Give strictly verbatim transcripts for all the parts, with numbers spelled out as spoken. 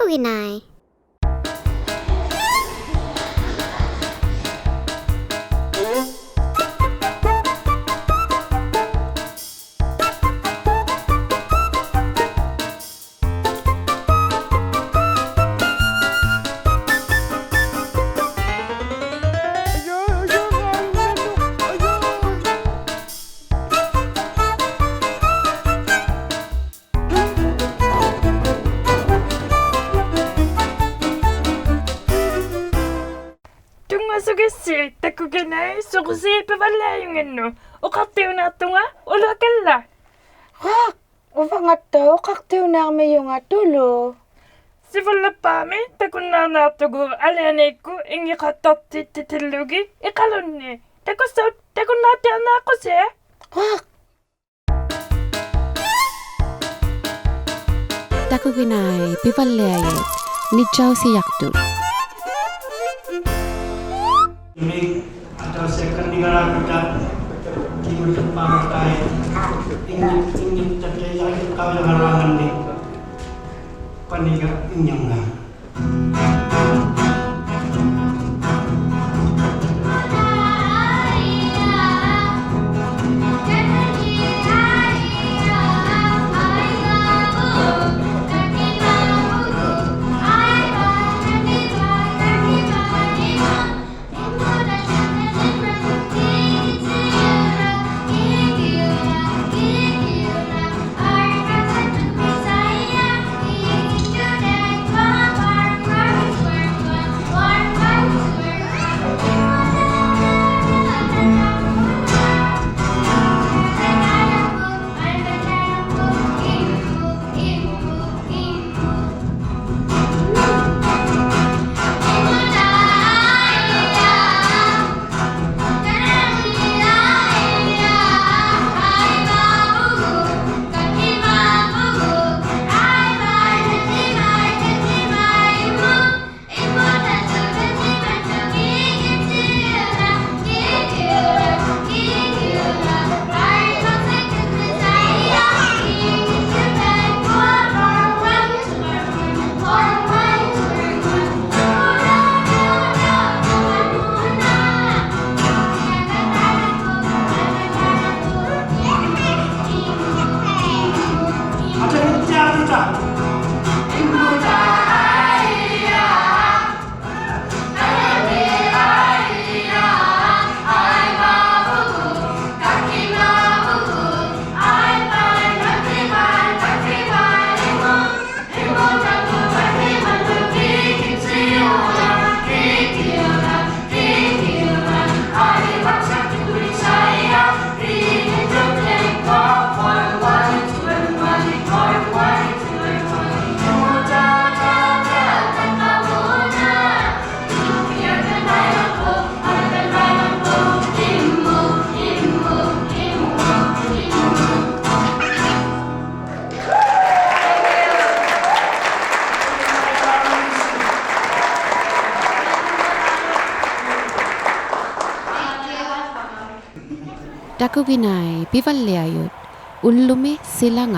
ᑕᑯᒋᓇᐃ. ᑐᙵᓱᒋᑦᓯ ᑕᑯᒋᓇᐃ, ᓱᕈᓰᑦ ᐱᕙᓪᓕᐊᔪᙱᓐᓄᑦ. ᐅᖃᖅᑎᐅᓈᖅᑐᖓ ᐅᓪᓗᐊᑲᓪᓚᒃ. ᕼᐋᒃ, ᐅᕙᖓᑦᑕᐅᖅ ᐅᖃᖅᑎᐅᓈᕐᒥᔪᖓ ᑐᓗ. ᓯᕗᓪᓕᖅᐹᒥ ᑕᑯᓐᓈᓈᖅᑐᒍᑦ ᐊᓕᐊᓇᐃᒃᑯᑦ ᐃᙱᖃᑦᑕᖅᑎᑦᑎᓪᓗᒋᑦ ᐃᖃᓗᓐᓂ. ᑕᑯᔅᓴᐅᑦ ᑕᑯᓐᓈᑦᑎᐊᕐᓇᖅᑯᓯ. ᕼᐋᒃ. ᑕᑯᒋᓇᐃ ᐱᕙᓪᓕᐊᔪᑦ ᓂᔾᔭᐅᓯᔭᖅᑐᑦ. ᒥᒃ ᐊᑕᐅᓯᖅᑲᓐᓂᖃᕋᒃᑯᑕ ᑭᒧᓪᓕᖅᐹᒪᑕᐃᑦ ᐃᙱ-, ᐃᙱᑦᑕᑦᑕᐃᓚᒋᖅᑲᐅᔭᕋᓛᖓᓐᓂ ᐸᓂᒐ ᐃᙱᖓ. ᑕᑯᒋᓇᐃ ᐱᕙᓪᓕᐊᔪᑦ ᐅᓪᓗᒥ ᓯᓚᖓ.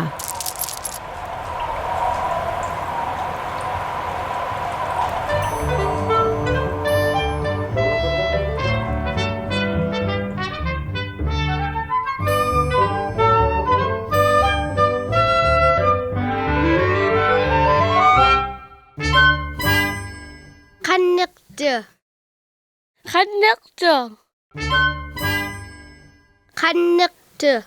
ᖃᓐᓂᖅᑐᖅ. ᖃᓐᓂᖅᑐᖅ. ᖃᓐᓂᖅᑐᖅ.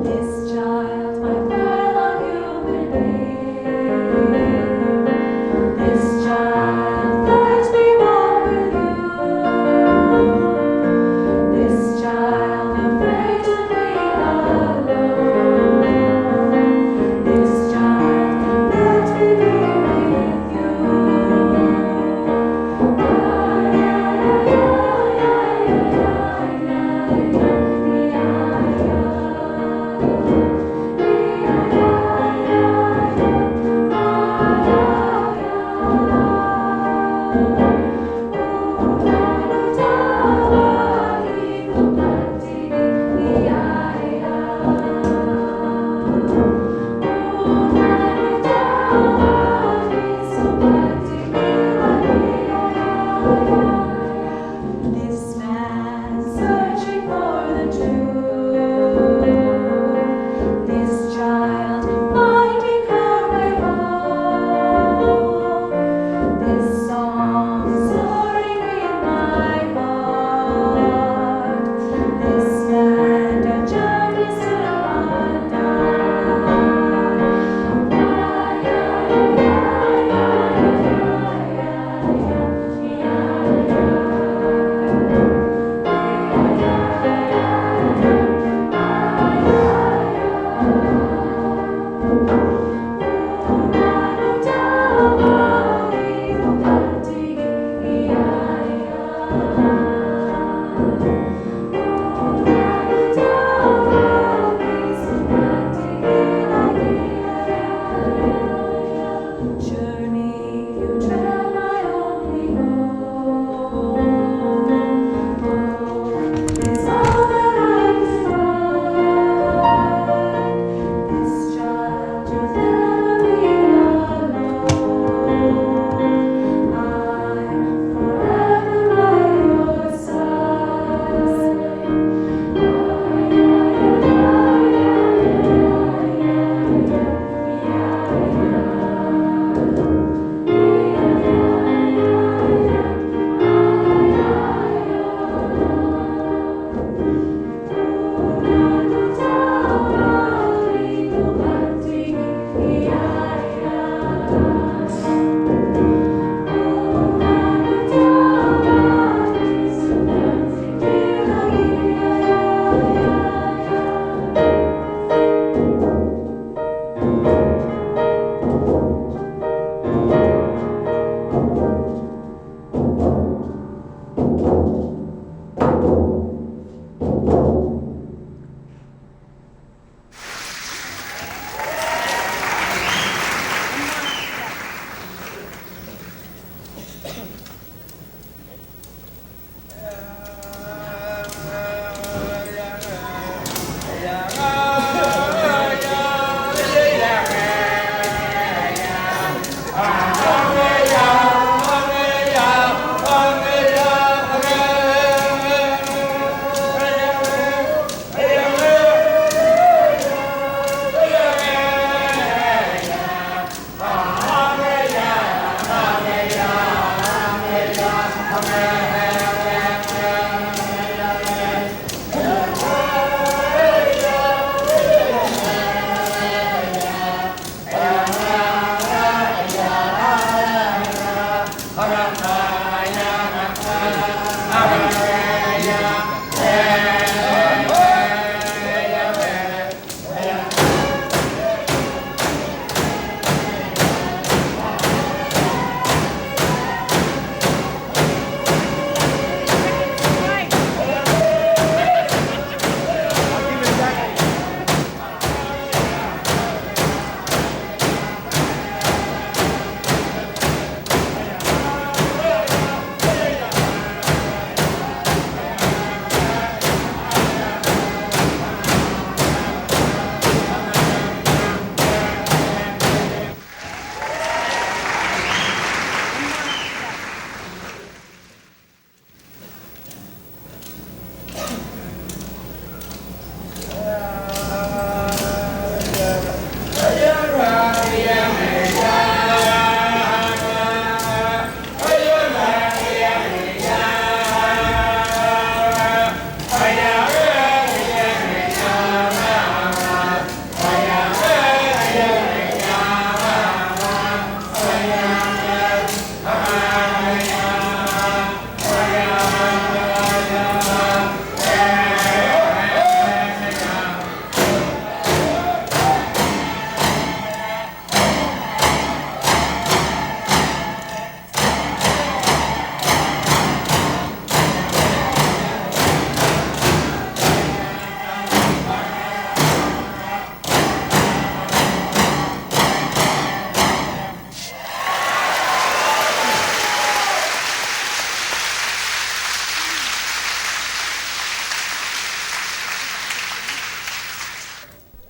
This child, my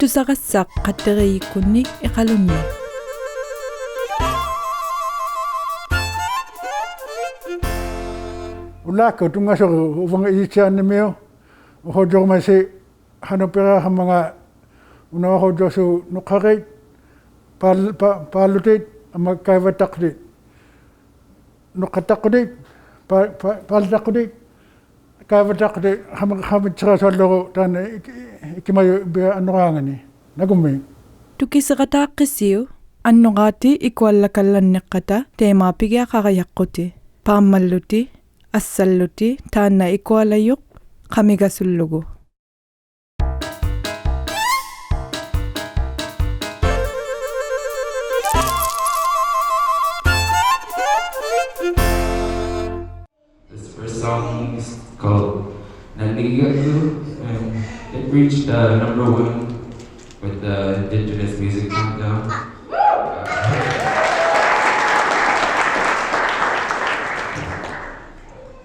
ᑐᓴᕋᔅᓴᖅ ᖃᑦᑕᕆᔨᒃᑯᓐᓂᒃ ᐃᖃᓗᓐᓂ. ᐅᓛᒃᑯᑦ ᑐᙵᓱᒍ ᐅᕙᖓ ᐃᔨᑦᓯᐊᕐᓂᒥᐅᑦ, ᐅᖃᐅᔾᔭᐅᒪᐃᓯ ᖃᓄᖅ ᐱᕋᖃᕐᒪᖔᑦ ᐅᓇ ᐅᖃᐅᔾᔭᐅᓲᖅ ᓄᖅᑲᕇᑦ, ᐸᓪ-, ᐸ-, ᐸᓪᓗᑎᑦ, ᐊᒻᒪ ᑲᐃᕙᑦᑕᖅᑯᑎᑦ. ᓄᖅᑲᑦᑕᖅᑯᑎᑦ, ᐸ-, ᐸ-, ᐸᓪᓗᑕᖅᑯᑎᑦ, ᑲᐃᕙᑦᑕᖅᑯᑎᑦ, ᖃᒻ-, ᖃᒻᒥᑦᓯᕋᓱᐊᓪᓗᒍ ᑖᓐᓇ ᐃᒃ-, ᐃᒃ-, ᐃᒃᑮᒪᔪᖅ ᐱᐊ ᐊᓐᓄᕌᖓᓂ. ᓇᑯᕐᒦᒃ. ᑐᑭᓯᖃᑦᑕᖅᑭᓯᐅᒃ, ᐊᓐᓄᕌᑎᒃ ᐃᑯᐊᓪᓚᑲᓪᓚᓐᓂᖅᑲᑕ ᑕᐃᒫᒃ ᐱᒋᐊᖃᕋᔭᖅᑯᑎᑦ. ᐹᒻᒪᓪᓗᑎᒃ, ᐊᒃᓴᓪᓗᑎᒃ, ᑖᓐᓇ ᐃᑯᐊᓚᔪᖅ, ᖃᒥᒐᓱᓪᓗᒍ. This first song is called Naligaku, and it reached, uh, number one with the Indigenous Music Countdown.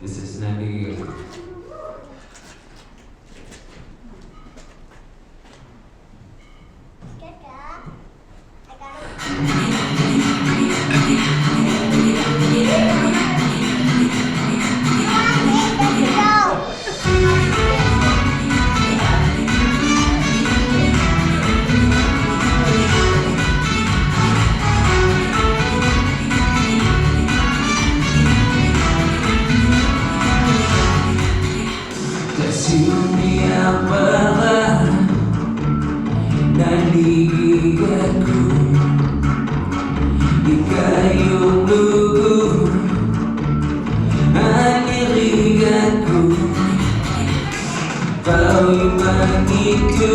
This is Naligaku. Tasiuniaqpara naligigaku, ikayunglugu anirigaku, qaumangitu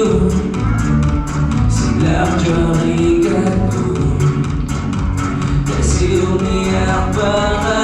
silaqtarigaku. Tasiuniaqpara.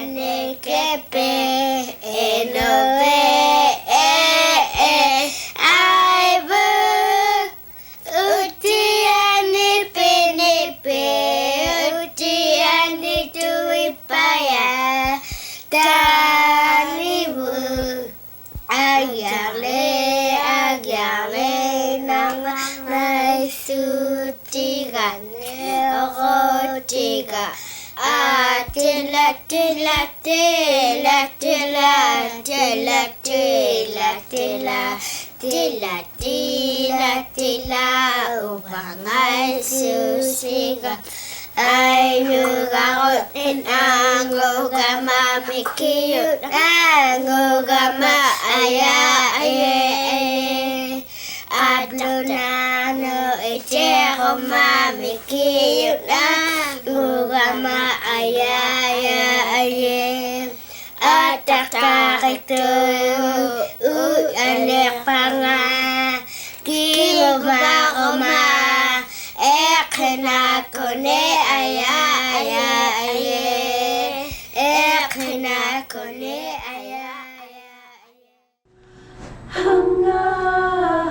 Ayanikepe, enope, e, e, aibu. Utiani pinipi, utiani tuipaya, tanibu. Agiarle, agiarle, nangangaisutigane, oro ᑎᒐ. ᐋ, ᑎᓚ, ᑎᓚ, ᑎᓚ, ᑎᓚ, ᑎᓚ, ᑎᓚ, ᑎᓚ, ᑎᓚ, ᑎᓚ, ᑎᓚ, ᐅᕙᖓᐃ ᓯᐅᓯᒐ. ᐊᐃ, ᖑᒐᕈᖕᓂᒃ ᐊ, ᖑᒐᒪ ᒥᑭᔪᖅ ᐊ, ᖑᒐᒪ ᐊᔭ, ᐊᔭ, ᐊᔭ. ᐊᑐᕐᓇᓄᑦ ᐃᑎᕈᒪ ᒥᑭᔪᖅ ᐊ, ᖑᒐᒪ ᐊᔭ, ᐊᔭ, ᐊᔭ. ᐊᑕᖅᑕᕆᑦᑐᖅ ᐅᔾᔭᓂᖅᐸᖓ, ᑭᒍᕙᕈᒪ ᐃᕿᓇᒃᑯᓐᓂᒃ ᐊᔭ, ᐊᔭ, ᐊᔭ. ᐃᕿᓇᒃᑯᓐᓂᒃ ᐊᔭ, ᐊᔭ, ᐊᔭ. ᖃᖓ,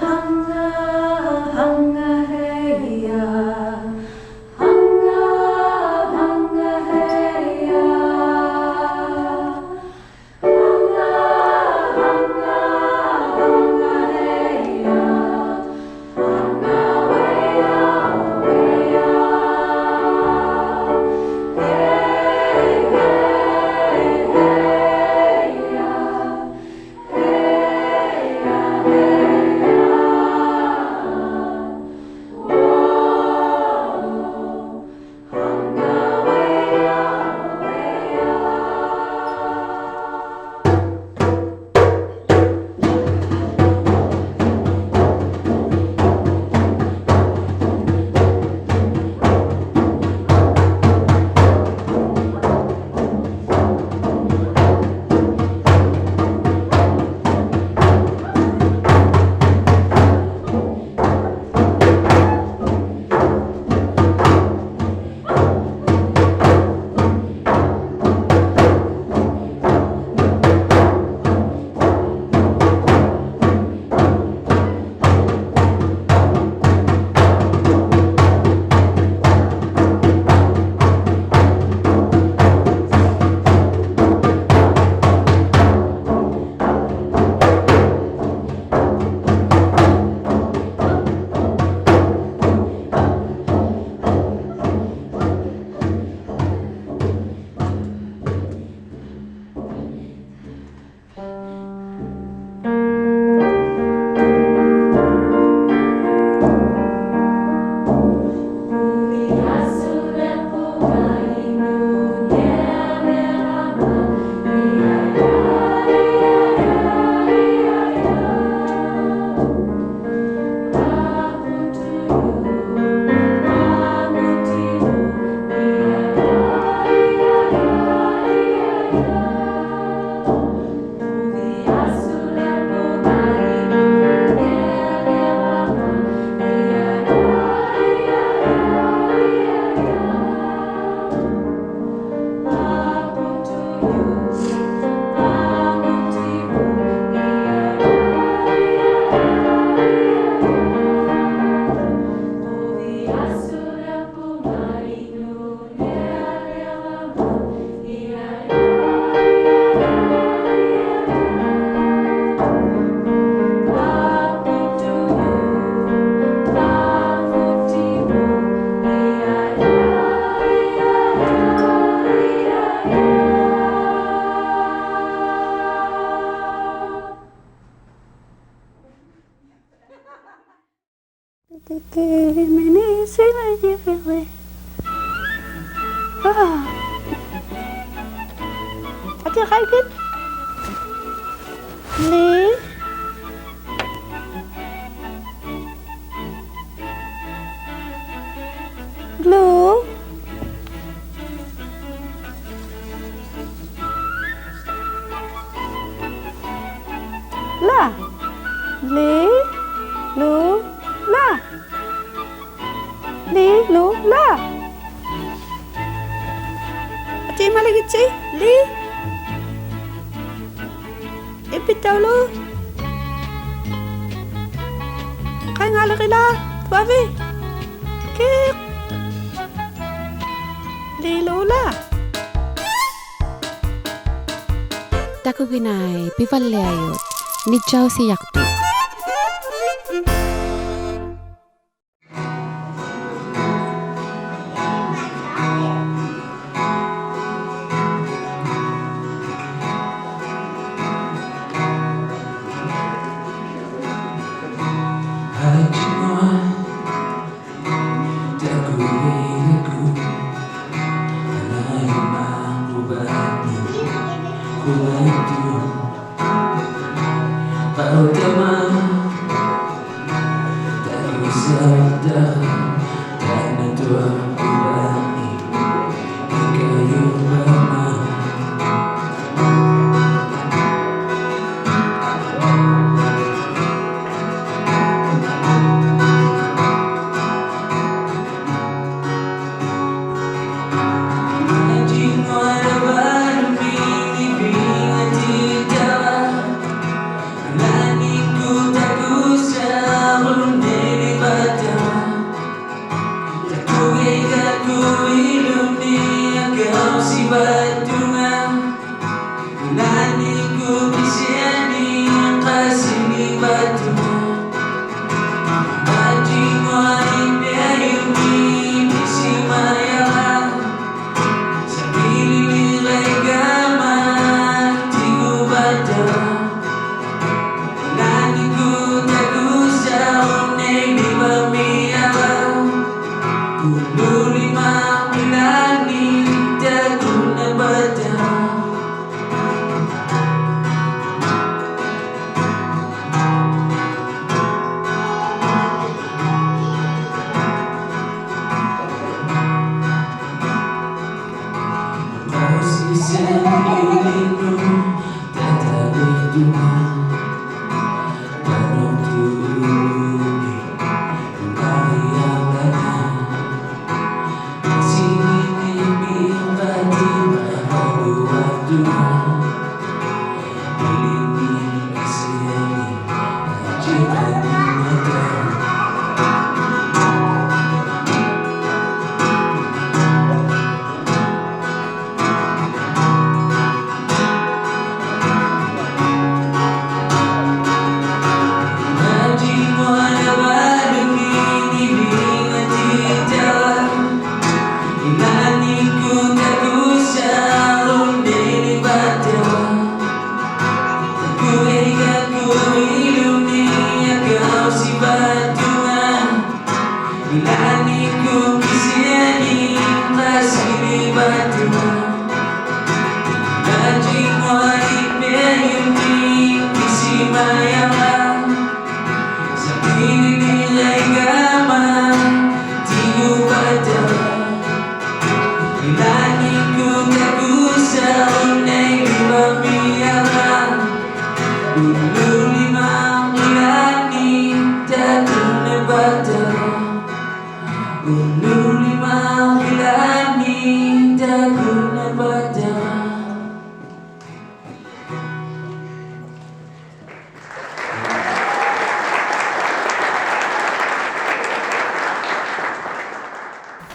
ᖃᖓ, ᖃᖓ ᕼᐃᔭ. ᖃᖓ, ᖃᖓ ᕼᐃᔭ. ᖃᖓ, ᖃᖓ, ᖃᖓ ᕼᐃᔭ. ᖃᖓ ᕼᐃᔭ, ᕼᐃᔭ. ᕼᐃ, ᕼᐃ, ᕼᐃᔭ. ᐋ. ᐊᑏ ᖃᐃᑭᑦ. ᓕ. ᓗ. ᓚ. ᓕ, ᓗ, ᓚ. ᓕ, ᓗ, ᓚ. ᐊᑏ ᒪᓕᒋᑦᓯ, ᓕ. ᐃᐱᑕᐅᓗ. ᖃᐃᖓᓕᕆᓚ, ᑐᐊᕕ. ᑭᒃ. ᓕ, ᓗ, ᓚ. ᑕᑯᒋᓇᐃ ᐱᕙᓪᓕᐊᔪᑦ, ᓂᔾᔭᐅᓯᔭᖅᑐᖅ.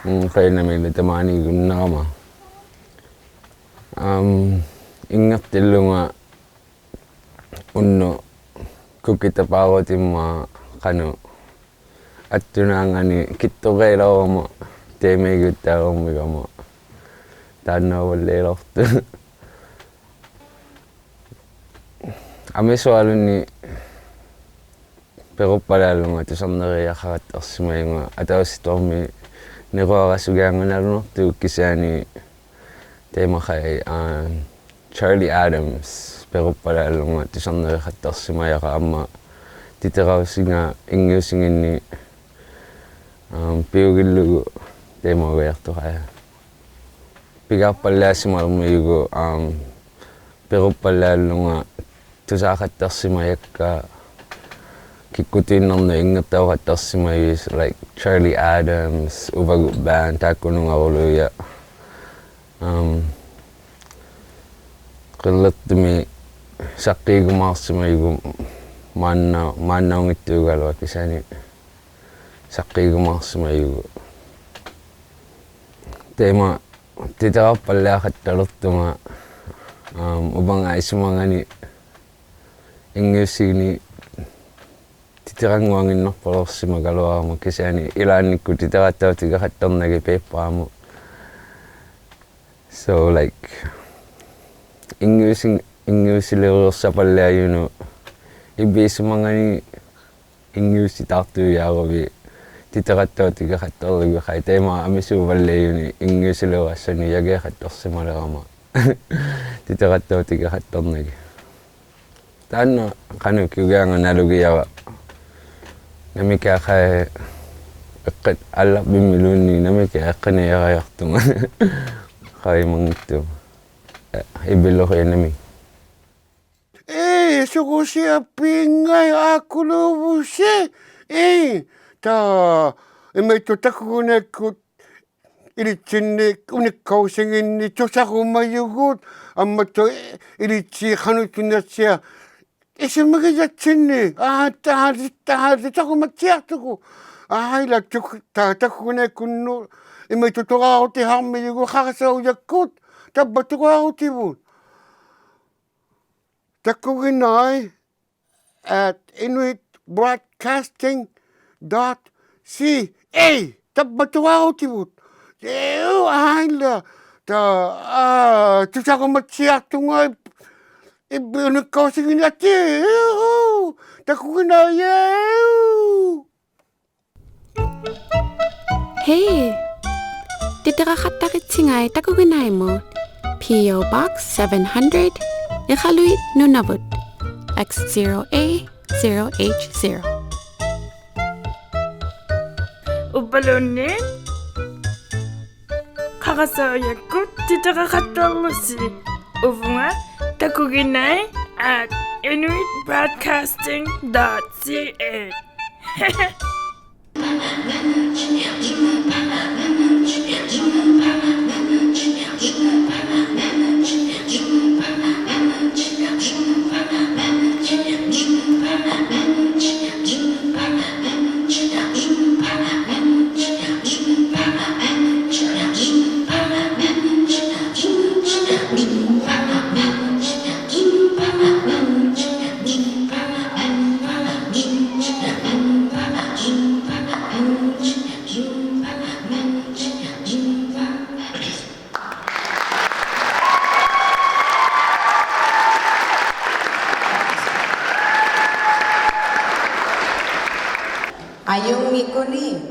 ᒻ, ᖃᐃᓇᒥᓕ ᑕᒫᓂ ᒍᓐᓇᕋᒪ. ᐊᒻ, ᐃᙱᖅᑎᓪᓗᖓ ᐅᓐᓄ ᑯᑭᑕᐹᕈᑎᒻᒪ ᖃᓄᖅ ᐊᑦᑐᓈᖓᓂ ᑭᑦᑐᕆᓚᐅᕋᒪ ᑕᐃᒪᐃᒍᑦᑕᐅᕋᒻᒥᒐᒪ ᑖᓐᓇ ᐅᕙᓪᓕᓚᐅᖅᑐᖅ. ᐊᒥᓱᐊᓗᓐᓂ ᐱᕈᖅᐸᓛᓪᓗᖓ ᑐᓴᕐᓂᕆᔭᖃᑦᑕᖅᓯᒪᔪᖓ ᐊᑕᐅᓯᑐᐊᕐᒥ ᓂᕈᐊᕋᓱᒋᐊᖑᓇᓗᓇᖅᑐᖅ ᑭᓯᐊᓂ ᑕᐃᒪᖃᐃ, ᐋ, Charlie Adams ᐱᕈᖅᐸᓛᓪᓗᖓ ᑐᓴᕐᓂᕆᖃᑦᑕᖅᓯᒪᔭᕋ ᐊᒻᒪ ᑎᑎᕋᐅᓯᖓ ᐃᙱᐅᓯᖏᓐᓂ, ᐋ, ᐱᐅᒋᓪᓗᒍ ᑕᐃᒪᐅᒐᔭᖅᑐᖃᐃ. ᐱᒋᐊᖅᐸᓪᓕᐊᓯᒪᕐᒥᔪᒍᑦ, ᐋᒻ, ᐱᕈᖅᐸᓪᓛᓪᓗᖓ ᑐᓵᖃᑦᑕᖅᓯᒪᔭᒃᑲ ᑭᒃᑯᑐᐃᓐᓇᕐᓄᑦ ᐃᙱᖅᑕᐅᖃᑦᑕᖅᓯᒪᔪᔪᑦ, like, Charlie Adams, ᐅᕙᒍᑦ band, ᑖᒃᑯᓄᖓ ᐅᓗᔭ. ᐊᒻ, ᕿᓪᓕᖅᑐᒥ ᓴᖅᑮᒍᒫᖅᓯᒪᔪᒍᑦ ᒫᓐᓇ, ᒫᓐᓇᐅᙱᑦᑑᒐᓗᐊᖅ ᑭᓯᐊᓂ ᓴᖅᑮᒍᒫᖅᓯᒪᔪᒍᑦ. ᑕᐃᒪ ᑎᑎᕋᖅᐸᓪᓕᐊᖃᑦᑕᓕᖅᑐᖓ, ᐊᒻ, ᐅᕙᖓ ᐃᓱᒪᖓᓂ ᐃᙱᐅᓯᖏᓐᓂ ᑎᑎᕋᙳᐊᖏᓐᓇᖅᐸᓚᐅᖅᓯᒪᒐᓗᐊᕋᒪ ᑭᓯᐊᓂ ᐃᓛᓐᓂᒃᑯᑦ ᑎᑎᕋᖅᑕᐅᑎᒋᖃᑦᑕᕐᓇᒋᑦ ᐱᑉᐸᒧᑦ. So, like, ᐃᙱᐅᓯ-, ᐃᙱᐅᓯᓕᐅᕆᐅᖅᓴᐸᓪᓕᐊᔪᓄᑦ ᐃᕝᕕᑦ ᐃᓱᒪᖓᓂ ᐃᙱᐅᓯᑖᖅᑐᔮᕈᕕᑦ ᑎᑎᕋᑦᑕᐅᑎᒋᖃᑦᑕᕐᓗᒋᑦ ᖃᐃ ᑕᐃᒪ ᐊᒥᓲᕙᓪᓕᐊᔪᓂ ᐃᙱᓱᓕᕋᔅᓴᓂ ᔭᒋᖃᑦᑕᖅᓯᒪᓕᕋᒪ. ᑎᑎᕋᑦᑕᐅᑎᒋᖃᑦᑕᕐᓇᒋᑦ. ᑖᓐᓇ ᖃᓄᖅ ᑭᐅᒋᐊᖓ ᓇᓗᒋᔭᕋ. ᓇᒥᑭᐊᖅ ᖃᐃ ᐃᖅᑭ ᐊᓪᓚᕐᕕᒻᒥᓘᓐᓃᑦ ᓇᒥᑭᐊᖅ ᐃᖅᑭᓂᐊᕋᔭᖅᑐᖓ. ᖃᐅᔨᒪᙱᑦᑐᖅ. ᐃᕝᕕᓪᓗ ᖃᐃ ᓇᒥ. ᐄ, ᓱᕈᓯᐊᐱᖓᐃ ᐊᑯᓗᕗᓯ. ᐄ, ᑕ, ᐃᒪᐃᑦᑐᖅ ᑕᑯᒋᓇᐃᒃᑯᑦ ᐃᓕᑦᓯᓐᓂ ᐅᓂᒃᑲᐅᓯᖏᓐᓂ ᑐᓴᕈᒪᔪᒍᑦ, ᐊᒻᒪᑦᑕᐅᖅ ᐃᓕᑦᓯ ᖃᓄᑐᐃᓐᓇᑦᓯᐊᖅ ᐃᓱᒪᒋᔭᑦᓯᓐᓂ, ᐋ, ᑕ, ᑕ, ᑕᑯᒪᑦᓯᐊᖅᑐᒍᑦ. ᐋ, ᐃᓛ ᑐᒃ, ᑕ, ᑕᑯᒋᓇᐃᒃᑯᓐᓄᑦ, ᐃᒪᐃᑦᑐᖅ ᑐᕌᕈᑎᖃᕐᒥᔪᒍᑦ ᖃᕆᑕᐅᔭᒃᑯᑦ, ᑕᕝᕙ ᑐᕌᕈᑎᕗᑦ. ᑕᑯᒋᓇᐃ at inuit broadcasting dot C A. ᑕᕝᕙ ᑐᕌᕈᑎᕗᑦ. ᐄ, ᐋ, ᐃᓛ, ᑕ, ᐋ, ᑐᓴᕈᒪᑦᓯᐊᖅᑐᖓ ᐃᕝᕕᑦ ᐅᓂᒃᑲᐅᓯᖏᓐᓂᐊᑎᒃ. ᑕᑯᒋᓇᐃ, ᐄ. Hey! ᑎᑎᕋᖃᑦᑕᕆᑦᓯᖓᐃ ᑕᑯᒋᓇᐃᒧᑦ, P O Box seven hundred, Iqaluit, Nunavut, X zero A zero H zero. ᐅᕝᕙᓘᓐᓃᑦ ᖃᕆᑕᐅᔭᒃᑯᑦ ᑎᑎᕋᖃᑦᑕᕐᓗᓯ ᐅᕗᖓ, takuginai at inuit broadcasting dot C A. ᐊᔪᙱᑯᓂ